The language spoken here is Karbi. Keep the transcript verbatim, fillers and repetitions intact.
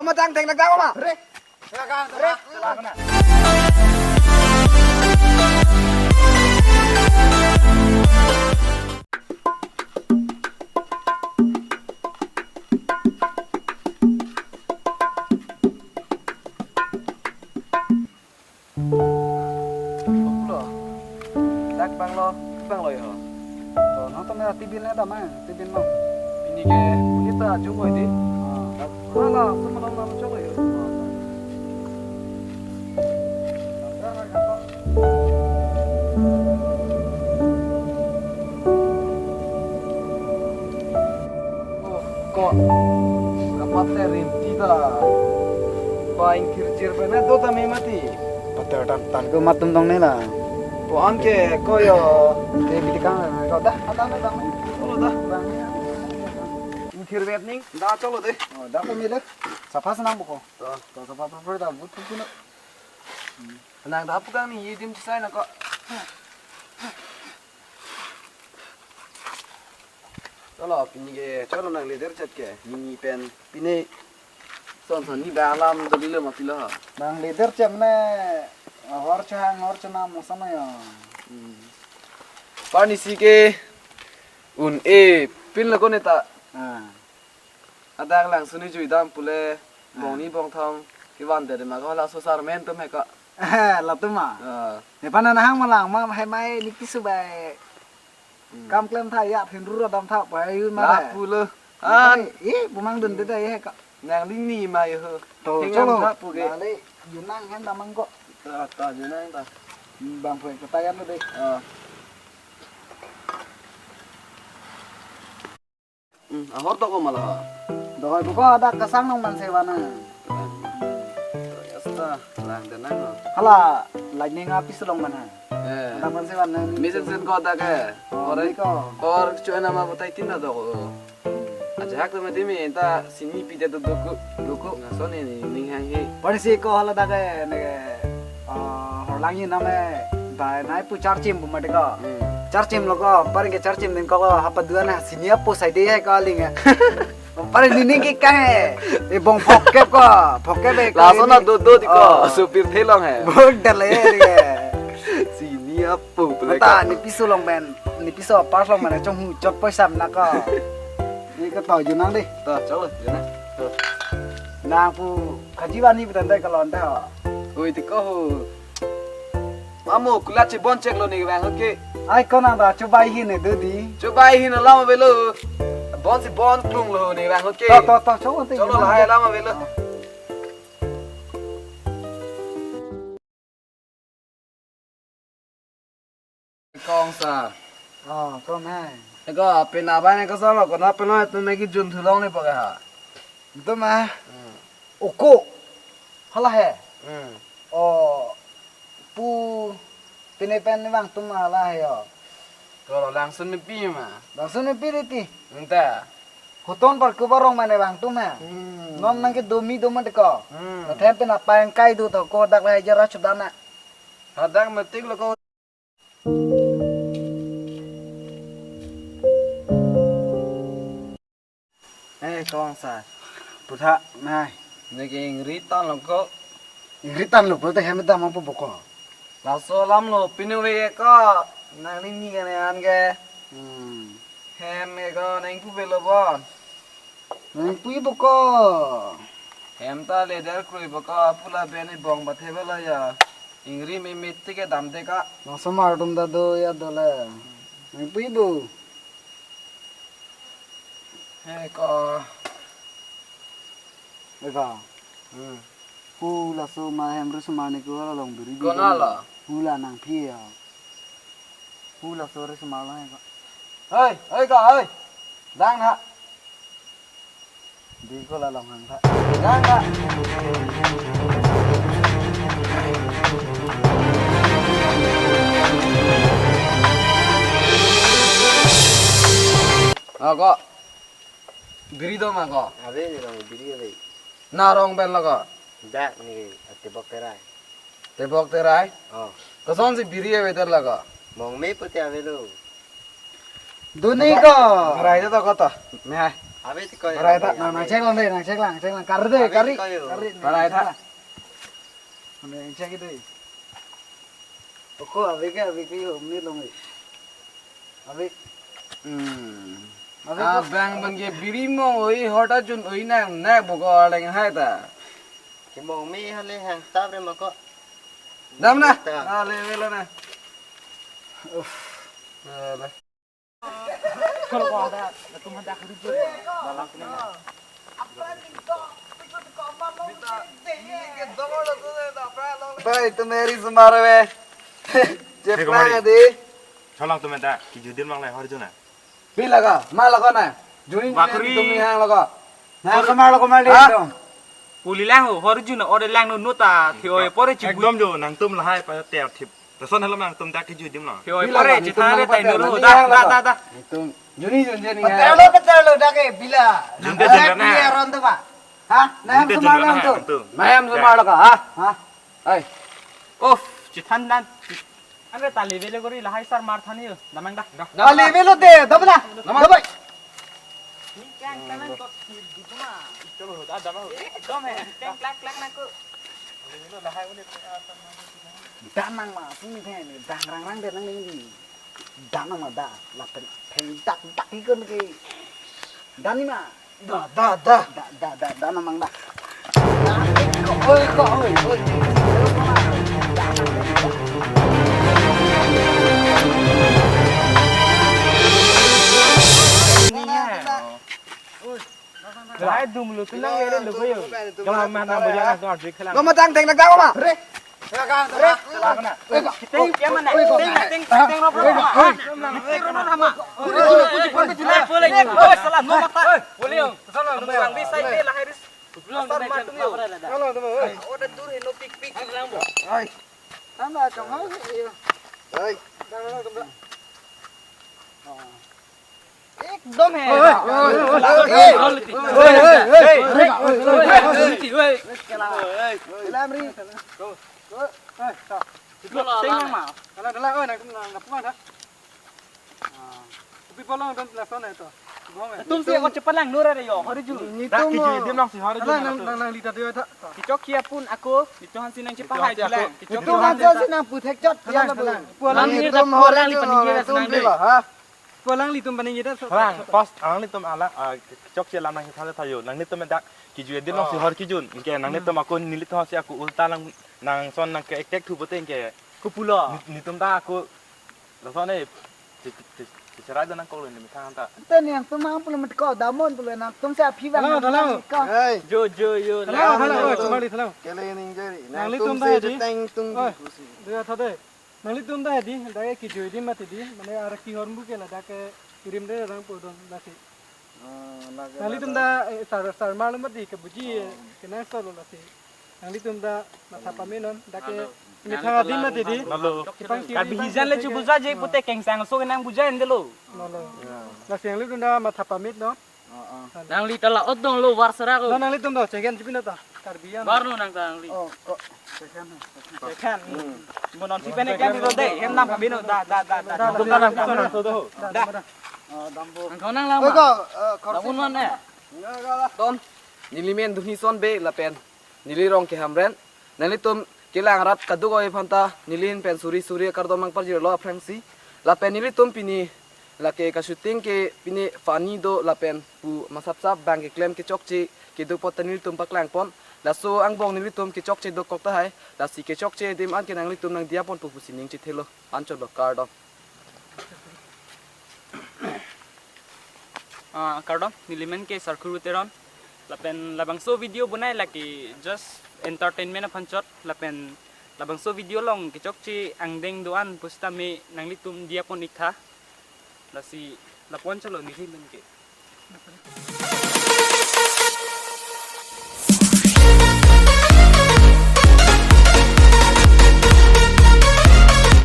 Matang teng nagdang ma? Re. Re. Lo. Dak bang lo, bang lo yo. To, nang to mera tibin na damang, tibin lo. Pini ke, pini ta jung koi di. Ah, hala, semua dong nang jung koi yo. Oh, ko. Kapat te rim ti ta. Ba ingkir jir pen do ta me mati. Patar tan tan ko matum dong ne la. Ko an ke ko yo. Te bi kang ko da, ada na dong. Cholo da. Ingkir vet ning, da cholo de. Oh, da ko mele. Sapha senang buko. To, to sapha pro pro da but tu na. Nang da pu kang ni yidim chisai na ko. Cholo, pini ke, cholo nang leader chat ke, nini pen, pini, son son ni ba alam do lilo ma pilo ha. Nang leader chat ne, hor chang, hor chana mosama ya. Hmm. Parnisi ke, un-e, pin lo ko ne ta. Ah. Adak langsun ni jui dam pule, bong ni bong thom, ki van de ma ko la so sar men tum he ka. Eh, latum ma. Ah. Ne pana nahang malang ma hai mai ni kisu bai. Hmm. Kam klem tha ya phin ru dam tha pa yu ma. La da. Pulo. An. Eh, bumang dun de da ye ka. Nang ling ni ma yo. To, thengam cholo. Tha pu ke. Nale, yunang hen damang ko. Ta, ta, yunang ta. Hmm, bang phu ke tayan de. Ah. Hmm, ahor to ko mala. Dohoi buko ada kasang nong man sewana. Yasta, lang denang. Hala, lightning api selong mana. Eh. Ada man sewana. Mesen sen ko ada ke. Oh, ore ni ko. Or cuy nama batai tin na do ko. Aja hak teman timi enta sini pide tu duku duku ngasoni ni ning hang hi. Parnisi ko hala dak ke ne, ah, horlang yin name dai nai pu charchim pu mati ko. Hmm. Charchim lo ko, paring ke charchim din ko, ko hapa dua na sini apo sai de hai ko aling ya. Paring ni ning ke kai. E bong phokep ko, phokep e. Laso na do do di ko, oh. Supir thelong he. Bong dale de. Sini apo pule. Mata ko. Ni piso long ben, ni piso pas long ben, chong hu chot poisa na ko. Ni ko to junang de. To, chalo, junang. To. Nang pu kajiwan ni bitan dai kalon ta. Oi, ti ko ho. Amo, kulat si bon chek lo ni vang ke. Ai ko nang da chubai hin ne do di. Chubai hin lama velo. Bon si bon klung lo ni vang ke. To, to, to, chalo, te. Chalo, junang lahai de. Lama velo. Kong sar. Oh, kong hai. Eko, pina bai ne kasar lo, kona pina tu me ki jun thulong ni pake ha. Itu mah. Hmm. Oko. Hala he. Hmm. Oh, pu pine pen ni bang tum hala he yo. Kalau langsun ni pi ma. Langsun ni pi di ti. Enta. Hoton par kubarong mane bang tum he. Hmm. Non nang ke domi doma de ko. Hmm. Na them pen apa yang kai du to ko dak le jara sudah na. Hadak metik lo ko. Eh, kong sar. Putha, nai. Ne ke ingri tan lo ko. Ingri tan lo, pulote hem dam apo boko. Laso alam lo, pinu ve ko. Nang ni ni kane an ke. Hmm. Hem ke ko, nang pu velo bon. Nang pu boko. Hem ta leader kroi boko, pula beni bong bathe velo ya. Ingri me mit ti ke dam de ka. Laso mar dum da do ya do le. Nang pu bu. He ko. Eva. Hmm. Hu laso ma hem ri sumar ni ko la long biri. Kona la? Hu la nang phi ya. Hu laso ri sumar la he ko. Hei, hei ka, hei. Dang ha. Di ko la long hang tha. Dang ha. Ako. Biri do ma ko. Ave ni long biri ave. Na rong pen lo ko. Dak ni ati bok terai. Tebok terai? Oh. Kosonsi biri avedet lako? Mong me pute avelo. Duni ko. Rai to koto. Me hai. Ave ti ko. Barai ta, nang, nang check lang deh, nang check lang, check lang. Kar deh, ave kari, ti ko yo. Kari, nang check lang. Ame check itu. Oko ave ke, ave ke yo, ni long eh. Ave. Hmm. Ave ko. Abang bang ke biri mong oi, hota jun oi nang, na boko aleng hai ta. Ke mong mi hale hang tap re mako. Dam na. Ta. Ale velo na. Uff. Ala. Bhai, tu meri sumar ve. Cheplang adi. Cholang tu menta, kijui adim lang le hor juna. Pi laga, ma laga na. Juni juni Bakri. Tum ni hang laga. Na sumar laga ma le Ha? Dong. Puli lang ho, hor juna, ore lang nu nuta, thi oi pore chibu. Ekdom jo, nangtum lahai pa ter thip. Lason helo nangtum dak kijui adim lo. Thi oi pore chithang re tai nuru, dah, dah, dah, dah. Nangtum juni juni juni. Peter lo, Peter lo, dak ke bila. Junte junte na. Dia ron tu, Pak. Ha? Nang junte sumar junte nang na, tu. Nangtum. Mayam sumar lo ka, ha? Ha? Ai. Of, chithan dan. Anda tali velo kori lahai sar mar than yo. Damang dah. Tali velo de, damang dah. Damang. Damang. Ni kang tangan kok duduma. Chalo, dah, damang. Ekdom hai. Kang klak klak nangko. Danang ma, sini theng, dang rang rang de nang ni. Danang ma da, lapen theng dak dak ikon ke. Dani ma. Da, da, da. Da, da, da, danang da. Oi, ko, oi, oi. Lahai dum lo tu nang lele lo ko yo. Kalau mana boja na dor dik khalang. Lo matang teng dak ma. Re. Re. Teng kya mana? Teng teng teng ro ro ma. Teng ro ro ma. Oi, oi, oi, oi, salah no mata. Boleh yo. Salah no. Bang di side de lahai ris. Asar ma tum yo. Salah no. Oi. Order dur hai no pik pik lang bo. Oi. Tama chong ho. Oi. Dang dang dang. Ekdom hai. Oi, oi, oi, oi. Oi, oi, oi. Oi, ta. Teng ma. Kala dala, oi, nang, nang, nang, puan, ha? Ah. Kopi polong don lason hai to. Bong hai. Tum si ako chepalang nura re yo, hori ju. Dak kijui adim nang si hori ju. Nang, nang, nang, nang lita dia ta. Kechokche apun ako, nelitum aphan si nang chepahai bilang. Nelitum aphan si nang puthek chot. Bilang, bilang. Pulang ni tum hori ju, nang tum bilang, ha? Pulang nelitum paning jeda so. Pulang, pas alanglitum ala, ah, kechokche alam nang tha tha yo. Nanglitum dak kijui adim nang si hor kijun. Anke nanglitum ako nelitum si ako ulta nang nang son nang ke ek tek thu bote anke. Ko pulo. Ni, nelitum ta ako lason ne che-, che-, che-, cherai do nangkok lo ni methang ta. Te ni nangtum mang pulo met ko damon pulo nangtum si aphi bang. Thalang, thalang. Ko. Hey. Jo, jo, jo. Thalang, thalang. Oi, kembali thalang. Kele ning jari. Nanglitum ta si hedi. Teng tung. Oi. Kusi. Dia tha de. Nanglitum ta hedi, dak kijui adim mati di, mane ara kehormu ke ladak ke kirim de rang podon lasi. Ah, lake nanglitum ladak. Ta, eh, sar, sar malum mati ke buji, oh, eh, kenang solo lasi. Nanglitum ta matha pamenon, dak ke halo. Methang adim mati di. Halo. Kepang kiri. Karbi hijan le chubuja je pute kengsang so kenang buja endelo. Halo. Ya. Lasi nanglitum ta matha pamenon. Oh, oh. Nangli ta la odong lo war sera ko. Na nanglitum do, check-in chipin ta. Karbi an. War no nang ta nangli. Oh, kok. Check-in. Check-in. Hmm. Mo non si pene kan do de, hem nam pamenon da, da, da, da. Da, da, da, da. Da. Oh, dambo. Nang kau nang lama. Oi, kok, eh, korsi. Dambo non ne. Enggak, enggak lah. Tom, neli men Dunhison Bey lapen neli rong ke Hamren. Nanglitum kelang rat kadokave aphanta nelihin pen suri suri akardom nangparjirlo aphrangsi. Lapen nelitum pini lake ka-shooting ke pini funny do lapen pu masap sap bang keklem kechokche kedo apot ta nelitum paklangpon. Laso angbong nelitum kechokche dokok tahai. Lasi kechokche adim an ke nanglitum nangdiya ponpo pusi ning chethelo. Anchot lo, kardom. Ah, kardom, neli men ke Sarkuru Teron. Lapen labangso video bonai lake just entertainment aphan chot. Lapen labangso video along kechokche angdeng do-an pusitame nanglitum diya pon ik tha. Lasi lapu-an chalo neli men ke.